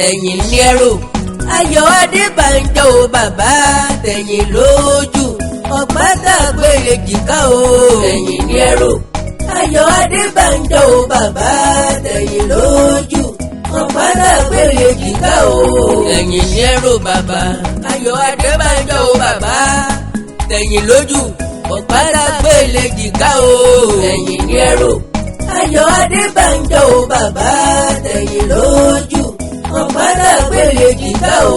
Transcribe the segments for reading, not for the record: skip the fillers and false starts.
Ẹ̀yìn ní ẹ̀rọ. Ayọ̀ Adébánjọ o bàbá, tẹ̀yìn lójú ọ̀pá tàgbé èjìká o. Ẹ̀yìn ní ẹ̀rọ. Ayọ̀ Adébánjọ o bàbá, tẹ̀yìn lójú ọ̀pá tàgbé èjìká o. Ẹ̀yìn ní ẹ̀rọ bàbá. Ayọ̀ Adébánjọ o bàbá, tẹ̀yìn lójú ọ̀pá tàgbé èjìká o. Ẹ̀yìn ní ẹ̀rọ. Ayọ̀ Adébánjọ o bàbá, tẹ̀yìn lójú ọ̀pá tàgbé èjìká o.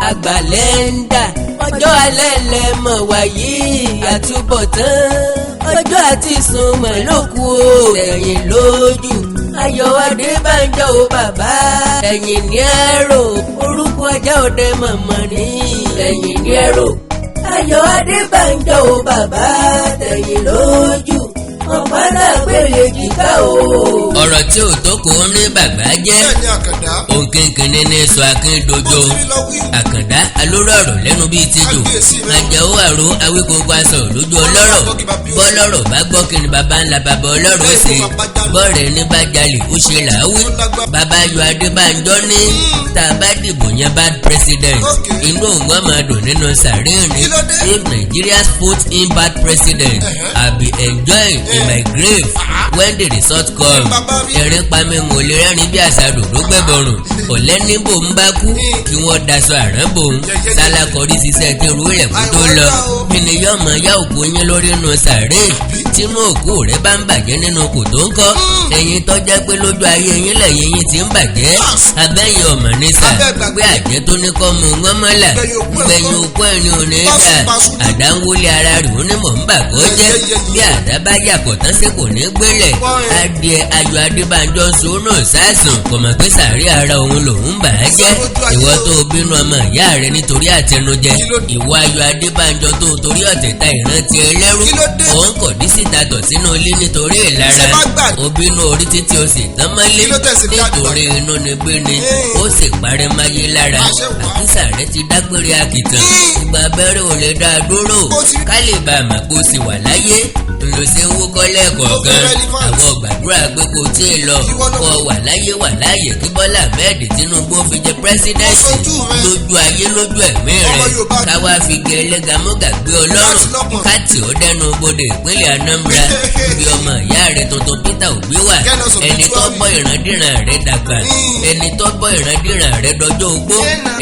Àgbàlẹ̀ ń dà, ọjọ́ alẹ́ lẹ mọ̀ wáyé, àtúbọ̀tán ọjọ́ àti sùn mọ̀ ló kù o. Ẹ̀yìn lójú Ayọ̀ Adébánjọ o bàbá, ẹ̀yìn ní ẹ̀rọ orúkọ ajá ọdẹ mọ̀mọ́ ní. Ẹ̀yìn ní ẹ̀rọ. Ayọ̀ Adébánjọ o bàbá, tẹ̀yìn lójú ọ̀pá tàgbé èjìká o. Ọ̀rọ̀ tí ò tó kò ní bàgbà jẹ́. Bẹ́ẹ̀ ni, Àkàndá. Òǹkìnkìnní ní sọ akíndojo. Ó ti rí lọ wí. Àkàndá alóró ọ̀rọ̀ lẹ́nu bíi tijò. Kábíyèsí rẹ. Àjàó àrò awíkókó aṣọ lójú ọlọ́rọ̀. Bọ́lọ́rọ̀ bá gbọ́, kí ni baba ńlá baba ọlọ́rọ̀ ó ṣe? Bọ́ọ̀rẹ̀ ní bá jalè, ó ṣe làáwí. Bàbá Ayọ̀ Adébánjọ ní tá a bá dìbò yẹn bad president, inú òun á máa dùn nínú sàréè ni. Kí ló dé? If Nigeria put in bad president, I be enjoying in my grave when the result come. Bàbá mi. Ẹ̀rín pa mi, ń lè rẹ́rìn bí àṣà dòdò gbẹ̀bọ̀rùn. Ọ̀lẹ́ níbò ń bá kú kí wọ́n daṣọ àrán bò ń sálákọ̀rí ṣiṣẹ́ tí irú rẹ̀ kú tó lọ. Kí ni yóò mọ yá òkú yín lórí inú sàréè tínú òkú rẹ̀ bá ń bàjẹ́ nínú kòtò ńkọ́? Ẹ̀yin tó jẹ́ pé lójú ayé yín lẹ́yìn yín ti ń bàjẹ́, abẹ́yìn ọmọ ní sà Abẹ́ gbàgbé. pé àjẹ́ tó ní kọ́ mu wọ́n mọ́là Gbẹ̀yìn òkú ẹ̀ gbẹ̀yìn òkú ẹ̀ ní òní Báṣu, dà. báṣu. Àdá ń wọlé ara rẹ̀, ó ní mọ̀ ń bà kó jẹ́. Bí àdá bá yàgò tán sí kò ní gbélẹ̀. Adìẹ Ayọ̀ Adébánjọ ń so náà sásùn, kò mọ̀ pé sàárẹ̀ ara òun lòún bà á jẹ́. Ìwọ tó bínú ọmọ ìyá rẹ nítorí àtẹnujẹ, ìwọ Ayọ̀ Adébánjọ tó torí ọ̀tẹ̀ ta ìrántí ẹlẹ́rú, Kí ló dé? Òun kò ní síta tọ̀ sínú ilé nítorí ìlara. Ṣé bá gbà? Ó bínú orí títí o sì tán mọ́lé Kí ló tẹ̀sí bí àgbà? nítorí inú ni gbé ni Ee. ó sì parẹ́ máyé lára. Àṣẹ wà. Àkísà rẹ ti dágbére àkìtàn, ìgbà abẹ́rẹ́ ò lè dá a dúró. Ó ti- Ká lè bá a mà kó o sì wà láyé ńlọ ṣe ń wúkọ́ lẹ́ẹ̀kọ̀ọ̀kan. Ó fẹ́ relevant. Àwọn gbàdúrà pé kò tí ì lọ Ìwọ náà. kọ́ wà láyé, wà láàyè kí Bọ́lá Ahmed Tinubu fi jẹ president Ó sojú rẹ. lójú ayé, lójú ẹ̀mí Ọmọ rẹ̀. Yorùbá. Káwá fi gẹ ẹlẹ́gàmọ́gà gbé ọlọ́run Láti lọ́kàn. káàtì ó dẹnu bodè ìpínlẹ̀ Anambra bí ọmọ ìyá rẹ̀ tuntun Peter Obi wà. Kẹ́nà sọ Ẹni tó obituary. bọ́ ìrandíran rẹ̀ dàgbà, ẹni tó bọ́ ìrandíran rẹ̀ dọjọ́ ogbó,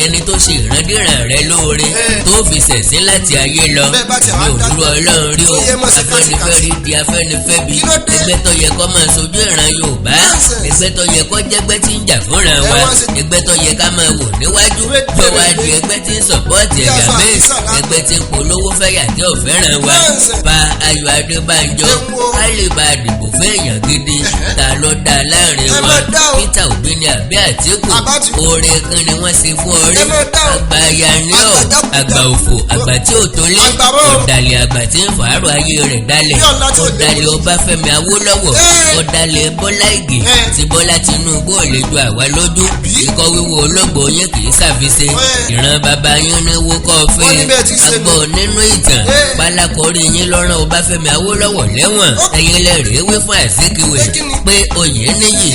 ẹni tó ṣe ìrandíran rẹ̀ lóore tó fi ṣẹ̀sín láti ayé lọ. Bẹ́ẹ̀ bá ti Mi wá ò dúró dàgbà. Ọlọ́run rí o. Tó yẹ mọ́ sí Afẹ́nifẹ́re di Afẹ́nifẹ́bi. Kí ló dé? Ẹgbẹ́ tó yẹ kó máa sojú ìran Yorùbá, Nonsense. ẹgbẹ́ tó yẹ kó jẹ́gbẹ́ tí ń jà fúnra Ẹ wa, wá sí- ẹgbẹ́ tó yẹ ká máa wò níwájú, tó wá di ẹgbẹ́ tí ń support Bí ẹ̀yà aṣọ míì, àkísà lánàá. ẹgbẹ́ tí ń polówó fẹ́yà tí ò fẹ́ràn wa. Nonsense. Pa Ayọ̀ Adébánjọ, Ewu o. ká lè bá a dìbò fún èèyàn gidi. Ta ló dá láàrin Ẹ wọn? má dá o. Peter Obi ni àbí Àtíkù? Àbátìkù. Oore kan ni wọ́n ṣe fún ọ rí. Ẹ má dá o. Àgbà ya ni ọ. Àgbà jákujàku. Àgbà òfò, àgbà tí ò tó lé, Àgbà mọ́. ọ̀dàlẹ̀ àgbà tí ń fàárọ̀ ayé rẹ̀ dálẹ̀, Bí ọ̀la tí ò dé. ọ̀dàlẹ̀ Ọbáfẹ́mi Awólọ́wọ̀, ọ̀dàlẹ̀ Bọ́lá Ìgè tí Bọ́lá Tinubu ò lè ju àwa lójú. Ikọ́ wíwo olóògbé yín kì í ṣàfiṣe. Ìran bàbá yín ní wókọ́ fẹ́. Wọ́n ní bẹ́ẹ̀ ti ṣe Agbọ́ nínú ìtàn pálákọ̀ọ́rí yín lọ́rùn Ọbáfẹ́mi Awólọ́wọ̀ lẹ́wọ̀n. Ẹ̀yin lẹ́rìí wí fún Azikiwe Pé kí ni? pé oyè níyì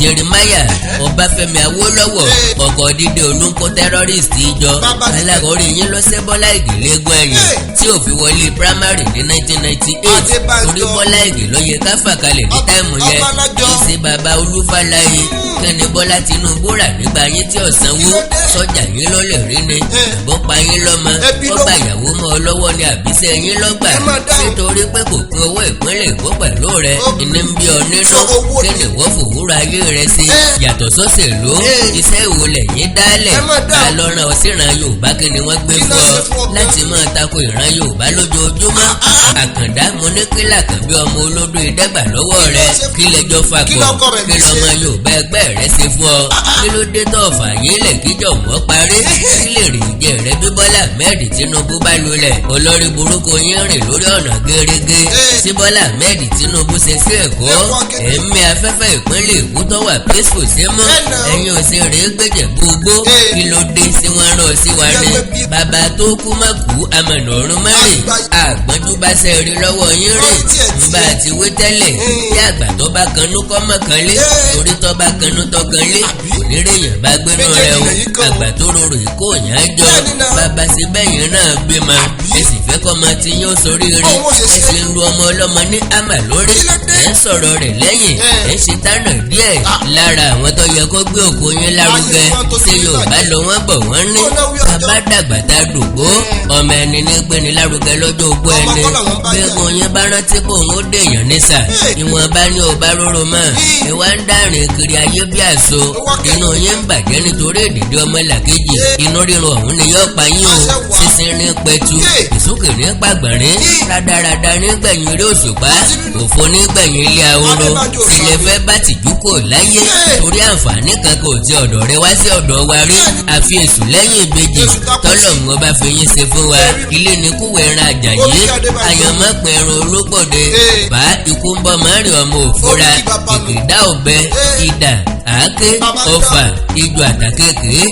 Jeremiah Ọbáfẹ́mi Awólọ́wọ̀ ọkọ̀ dídé olóńkó terrorist jọ. Bàbá ti- Alákọ̀ọ́rí yín lọ́sẹ̀ Bọ́lá Ìgè lẹ́gùn ẹ̀yìn tí ò fi wọlé primary ní 1998. Adébánjọ. Torí Bọ́lá Ìgè ló yẹ ká fà kalẹ̀ ní time yẹn. Ọbánájọ. Kì í ṣe bàbá Olúfáláyé. Kẹ́ni Bọ́lá Tinubu rà nígbà yín tí ò sanwó? Kí ló dé? Sọ́jà yín lọ́lẹ̀ rí ni àbọ̀ pa yín lọ́mọ? Ebi Ó ló gba ìyàwó mọ́ ọ lọ́wọ́ ni àbísẹ́ yín lọ́gbà? Ẹ máa dáhùn. Nítorí pé kò pín owó ìpínlẹ̀ Èkó pẹ̀lú rẹ̀, ìní ń bí ọ nínú. Sọ owó Kí ni. ni wọ́n fòwúrọ̀ ayé rẹ̀ sí yàtọ̀ sọ́sẹ̀lú? Iṣẹ́ ìwò lẹ̀yìn dálẹ̀? Ẹ máa dáhùn. Ta lọ́ràn ọ síran Yorùbá? Kí ni wọ́n gbé Kí ló fún ọ ṣe fún ọ gan? láti máa tako ìran Yorùbá lójoojúmọ́? Àkàndá, mo ní kí làkàn bí ọmọ olódó ìdẹ́gbà lọ́wọ́ Kí ló rẹ. ṣe fún- Kí lẹjọ́ Kí fakọ̀? lọkọ rẹ̀ Kí ní ṣe? lọmọ Yorùbá ẹgbẹ́ rẹ ṣe fún ọ? Kí ló dé tó fàyè lẹ̀ kíjọ wọ́n parí? Kí lè rí ìjẹ rẹ bí Bọ́lá Ahmed Ahmed Tinubu bá lulẹ̀, olórí burúkú yín rìn lórí ọ̀nà gẹ́rẹ́gẹ́ tí Bọ́lá Ahmed Tinubu ṣe sí Èkó. Ẹ̀mí afẹ́fẹ́ ìpínlẹ̀ Èkó tó wà peaceful sí mọ́. Ẹ̀yin ò sì rèé gbẹ̀jẹ̀ gbogbo. Kí ló dé sí wọn rán sí wa ní bàbá tó kú má kú, amọ̀nà ọ̀run mẹ́rin àgbọ̀njú bá ṣe rí lọ́wọ́ yín rè. Nbà tí wí tẹ́lẹ̀ tí àgbà tó bá kanú kọ́ mọ́ kan lé, torí tó bá kanú tó kan lé, kò ní rèèyàn bá gbénú rẹ o. Àgbà tó rorò ìkó yàn jọ bàbá sí bẹ́yìn náà bímọ, ẹ sì fẹ́ kọ́ ọmọ tí yóò soríire, ẹ sì ń lu ọmọ ọlọ́mọ ní àmà lórí, ẹ ń sọ̀rọ̀ rẹ̀ lẹ́yìn, ẹ ń ṣe tánà díẹ̀ lára àwọn tó yẹ kó gbé òkú yín lárugẹ. Ṣé Yorùbá lọ wọ́n bọ̀, wọ́n ní bàbá dàgbà tá a dògbó, ọmọ ẹni ní gbéni lárugẹ lọ́jọ́ ogbó ẹni. Gbẹ́gun yín bá rántí pé òun ó dèèyàn nísà, ìwọ̀nba ní ọba róró mọ́ ìwà ń dárìn kiri ayé bí àṣọ. Inú yín ń bàjẹ́ nítorí èdèdè ọmọ làkejì. Inú rírun ọ̀hún ni yóò pa yín o. Sísin ní pẹ̀tù, ìsúkè ní pàgbọ̀nrín, rádaràda ní gbẹ̀yìn eré òṣùpá, òfo ní gbẹ̀yìn ilé ahoro. Sílẹ̀ fẹ́ bá tìjú kò láyé, torí àǹfààní kan kò ti ọ̀dọ̀ rẹ wá sí ọ̀dọ̀ wa rí, àfi èṣù lẹ́yìn ìbejì tọ́lọ́mù ọba fi yín ṣe fún wa. Ilé ní kúwẹ̀ ẹran àjàyí, àyànmọ́pẹ̀ ẹran ológbòde bá ikú ń bọ́ mọ́rin ọmọ òfúra ìkìdá ọ̀bẹ, idà, àáké, ọfà, ijó àtàkékèé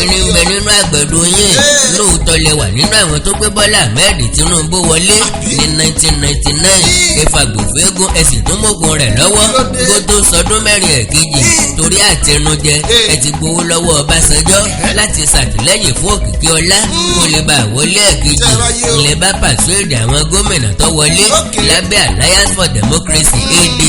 ní ń bẹ nínú àgbẹ̀dù yín. Lóòótọ́ lẹ wà nínú àwọn tó gbé Bọ́lá Ahmed Tinubu wọlé ní 1999. Ẹ̀fàgbòfégún ẹ̀sìn tó mógun rẹ̀ lọ́wọ́ kó tó sọdún 4 ẹ̀kejì, torí àtẹnujẹ ẹ ti gbowó lọ́wọ́ Ọbásanjọ́ láti ṣàtìlẹ́yìn fún Òkìkí Ọlá kó lè bá wọlé ẹ̀kejì. Ilẹ̀ bá persuade àwọn gómìnà tó wọlé lábẹ́ Alliance for Democracy, AD,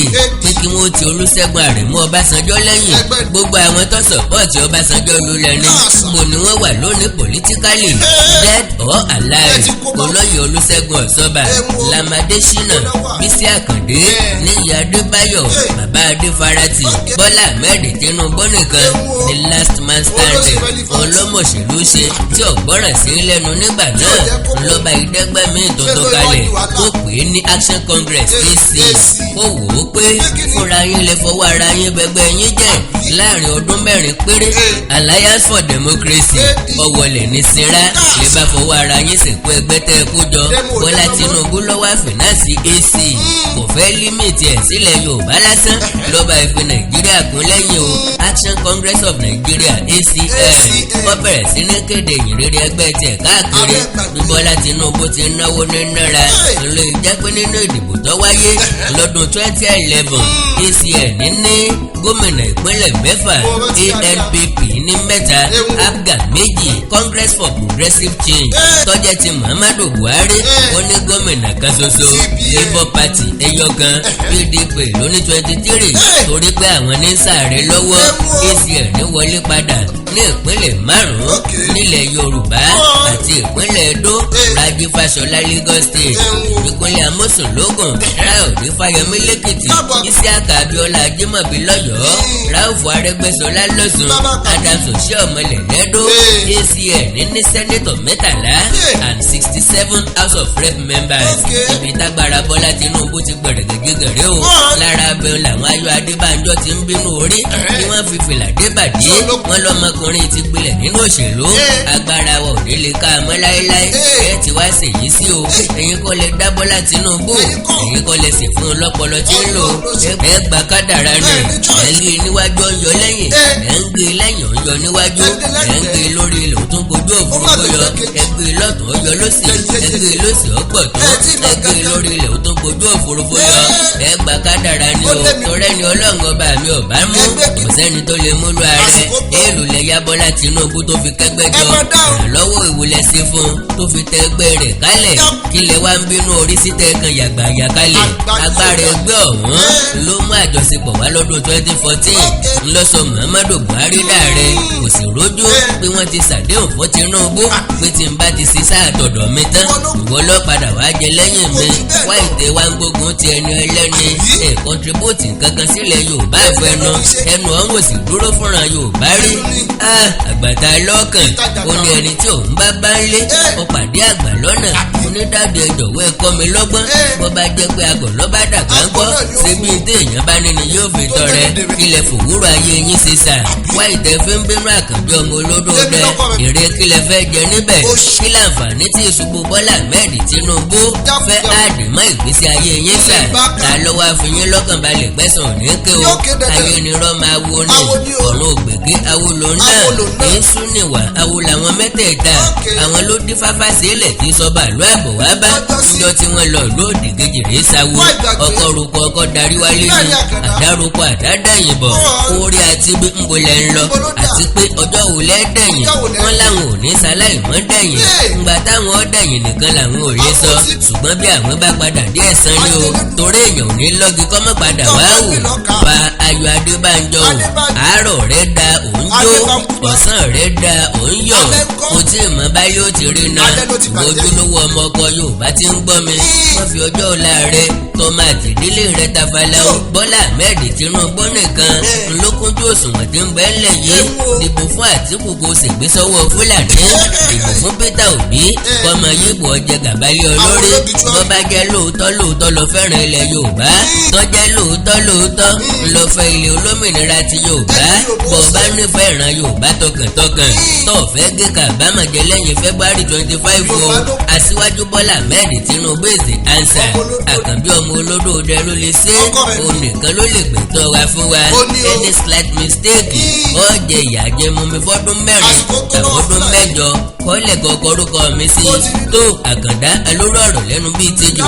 pé kí wọ́n ti Olúṣẹ́gun Àrẹ̀mú Ọbásanjọ́ lẹ́yìn. Gbogbo àwọn tó support Ọbásanjọ́ lulẹ̀ ní mo ni wọ́n wà lónìí, politically dead or alive. Olóyè Olúṣẹ́gun Ọ̀ṣọ́bà, Lam Adésínà, Bísí Àkàndé, Níyì Adébáyọ̀, Bàbá Adéfarati, Bọ́lá Ahmed Tinubu nìkan ní last man standing. Ọlọ́mọ̀ṣèlú ṣe tí ọ̀gbọ́ràn sí lẹ́nu nígbà náà ńlọba ìdẹ́gbẹ́ míì tuntun kalẹ̀ tó pè é ní Action Congress, AC. Ó wò ó pé fúnra yín lè fọwọ́ ara yín bẹgbẹ́ yín jẹ́ láàrin ọdún 4 péré. Alliance for Democracy ọwọ́lẹ̀ ní sinra lè bá fọwọ́ ara yín sìnkú ẹgbẹ́ tẹ́ ẹ kó jọ. Bọ́lá Tinubu lọ́wọ́ finance AC, kò fẹ́ limit ẹ̀ sílẹ̀ Yorùbá lásán lọ́ba ìfi Nàìjíríà kún lẹ́yìn o. Action Congress of Nigeria, ACN, wọ́n bẹ̀rẹ̀ sí ní kéde ìyìnrere ẹgbẹ́ tiẹ̀ káàkiri. Bí Bọ́lá Tinubu ti náwó ní náírà ló jẹ́ pé nínú ìdìbò tó wáyé lọ́dún 2011, ACN ní gómìnà ìpínlẹ̀ 6, ANPP ní 3, APGA 2, Congress for Progressive Change tó jẹ́ ti Muhammadu Buhari ó ní gómìnà kan ṣoṣo, Labour Party ẹyọ kan, PDP ló ní 23, torí pé àwọn ní sàárẹ̀ lọ́wọ́. ACN wọlé padà ní ìpínlẹ̀ 5 nílẹ̀ Yorùbá àti ìpínlẹ̀ Edo, Raji Fashola Lagos State, ìpínlẹ̀ Amosun lógún, Ráyọ̀dé Fáyẹmí lẹ́kìtì, Isiaka Abiola Ajímọ̀bí lọ́yọ̀ọ́, Ráùfù Arẹ́gbẹ́ṣọlá lọ́ṣùn, Adams Oshiomhole lẹ́dó. ACN ní senator 13 and 67 House of Rep members. Ibi tágbára Bọ́lá Tinubu ti gbẹ̀rẹ̀gẹ̀gẹ̀rẹ̀ o. Lára abẹ́ làwọn Ayọ̀ Adébánjọ ti ń bínú orí tí wọ́n fi fìlà débàdí wọ́n. Lọ́mọkùnrin ti gbilẹ̀ nínú òṣèlú, agbára wa ò ní lè ká a mọ́ láéláé. Ẹ ti wá ṣèyí sí o. Ẹ̀yin kọ́ lẹ dá Bọ́lá Tinubu, ẹ̀yin kọ́ lẹ sì fún un lọ́pọlọ tí ń lò. Ẹ gba kádàrá nù. Ẹ ń gé níwájú, ó ń yọ lẹ́yìn. Ẹ ń gé lẹ́yìn, ó ń yọ níwájú. Ẹ ń gé lórí ilẹ̀, ó tún gbójú òfurufú yọ. Ẹ gé lọ́tún, ó yọ lọ́sì. Ẹ gé lọ́sì, ó pọ̀ tó. Ẹ gé lórí ilẹ̀, ó tún gbójú òfurufú yọ. Ẹ gba kádàrá ni o. Torẹ́ ni Ọlọ́run ọba mi ò bá mú, kò sẹ́ni tó lè múlò ààrẹ. Èèlù lẹ yá Bọ́lá Tinubu tó fi kẹ́gbẹ́ jọ? Ìrànlọ́wọ́ ìwúlẹ̀ sí fún tó fi tẹ ẹgbẹ́ rẹ̀ kálẹ̀? Kí lẹ wá ń bínú orí sí tẹ kan yàgbà yàkálẹ̀? Agbára ẹgbẹ́ ọ̀hún ló mú àjọṣepọ̀ wá lọ́dún 2014 ńlọ́sọ Muhammadu Buhari dàrẹ. Kò sì rójú pé wọ́n ti ṣàdéhùn fún Tinubu pé tí n bá ti ṣe sáà tọ̀dọ̀ mi tán, ìwọ ló padà wá jẹ lẹ́yìn mi. Wá ìtẹ̀ wá ń gbógun ti ẹni ẹlẹ́ni ẹ̀ contribute kankan sílẹ̀ Yorùbá. Ìfẹ́nu ẹnu ọ̀hún ò sì dúró fúnra. Yorùbá rí. Àgbàtà lọ́kàn ó ní ẹni tí òun bá bá ń lé, ó pàdé àgbà lọ́nà. Onídàájọ́, ẹ jọ̀wọ́, ẹ kọ́ mi lọ́gbọ́n. Bó bá jẹ́ pé àgọ̀ lọ́ba dàgbà ń kọ́, ṣebí téèyàn bá ní ni yóò fi tọrẹ. Ilẹ̀ fòwúrọ̀ ayé yín ṣe sà wá ìtẹ́ fi ń bínú Àkànbí ọmọ olódó dẹ èrè. Kílẹ̀ fẹ́ jẹ níbẹ̀? Kí láǹfààní tí ìṣubú Bọ́lá Ahmed Tinubu fẹ́ add mọ́ ìgbésí ayé yín sà? Ta ló wá fi yín lọ́kàn balẹ̀ gbẹ̀sán òní ké o? Ayé ni rọ́ máa wo ni ọ̀run ògbègé awo ló ń náà èésú nìwà awo làwọn mẹ́tẹ̀ẹ̀ta. Àwọn ló dín fáfá sílẹ̀ tí sọba àlọ́ àbọ̀ wá bá níjọ́ tí wọ́n lọ lóòdì kejì rèé sáwó. Ọkọ̀ roko, ọkọ̀ darí wálé ni àdároko, àdádẹ́yìn bọ̀ orí àti bí ń bolẹ̀ ń lọ àti pé ọjọ́ wo lẹ́ dẹ̀yìn. Wọ́n láwọn ò ní sáláì mọ́ dẹ̀yìn. Ńgbà táwọn dẹ̀yìn nìkan làwọn ò lè sọ, ṣùgbọ́n bí àwọn bá padà díẹ̀ san ni o, torí èèyàn ò ní lọ́gi kọ́ mọ́ padà wá wò. Fa Ayọ̀ Adébánjọ o, àárọ̀ rẹ̀ da òun jó, ọ̀sán rẹ̀ da òun yọ̀. Kò tí ì mọ báyìí ó ti rí na ojúlówó ọmọ ọkọ Yorùbá tí ń gbọ́ mi. Wọ́n fi ọjọ́ ọ̀la rẹ̀ tọ́mọ àtìdílé rẹ̀ tafàlà o. Bọ́lá Ahmed Tinubu nìkan ńlọkúnjú òṣùwọ̀n tí ń bẹ ńlẹ̀ yìí. Dìbò fún Àtìkù kó ṣègbè sọ́wọ́ Fúlàní. Dìbò fún Peter Obi kọ́mọ yíbo ọjẹ́ gàbálẹ̀ olórí. Bó bá jẹ́ lóòótọ́ lóòótọ́ lọ fẹ́ràn ilẹ̀ Yorùbá, tó jẹ́ lóòótọ́ lóòótọ́ lọ fẹ́ ilẹ̀ olómìnira ti Yorùbá, bó bá nífẹ̀ẹ́ ìran Yorùbá tọkàntọkàn, tó fẹ́ gé kàbámọ̀ jẹ lẹ́yìn February 25 o, Aṣíwájú Bọ́lá Ahmed Tinubu is the answer. Àkànbí ọmọ olódò dẹ ló lè ṣe, òun nìkan ló lè gbẹ̀tọ́ wa fún wa. Any slight mistake, ó jẹ ìyà jẹ mumi fọ́dún 4 tàbọ́dún 8. Kọ́lẹ̀ kọ́kọ́ orúkọ mi sí tó Àkàndá alóró ọ̀rọ̀ lẹ́nu bíi tejò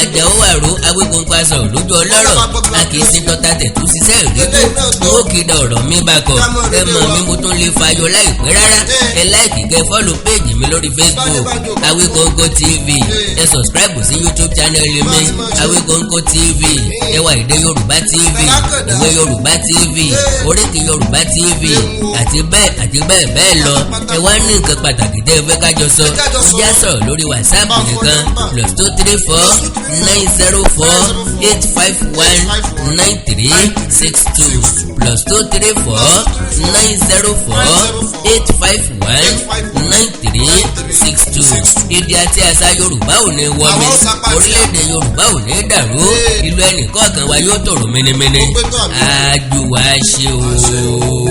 Àjàó àrò Awíkóńkó aṣọ lójú ọlọ́rọ̀. A kì í sin tọ́ta tẹ̀tú ṣiṣẹ́ ìríjú. Ó kìdá ọ̀rọ̀ mi bakọ̀. Ẹ mọ̀ mi, mo tún lè fayọ láìpẹ́ rárá. Ẹ like, kẹ́ follow page mi lórí Facebook, Awíkóńkó TV. Ẹ subscribe sí YouTube channel mi, Awíkóńkó TV. Ẹwà Èdè Yorùbá TV, Òwe Yorùbá TV, Oríkì Yorùbá TV, àti bẹ́ẹ̀ àti bẹ́ẹ̀ bẹ́ẹ̀ lọ. Ẹ wá ní nǹkan pàtàkì tẹ́ ẹ fẹ́ kájọ sọ, ẹ já sọ̀rọ̀ lórí WhatsApp nìkan: +2349048519362, +2349048519362. Èdè àti àṣà Yorùbá ò ní wọmi, orílẹ̀-èdè Yorùbá ò ní dàrú, ìlú ẹnì kọ̀ọ̀kan wa yóò tòrò mẹ́nẹ́mẹ́nẹ́. Àjùwà ṣe o.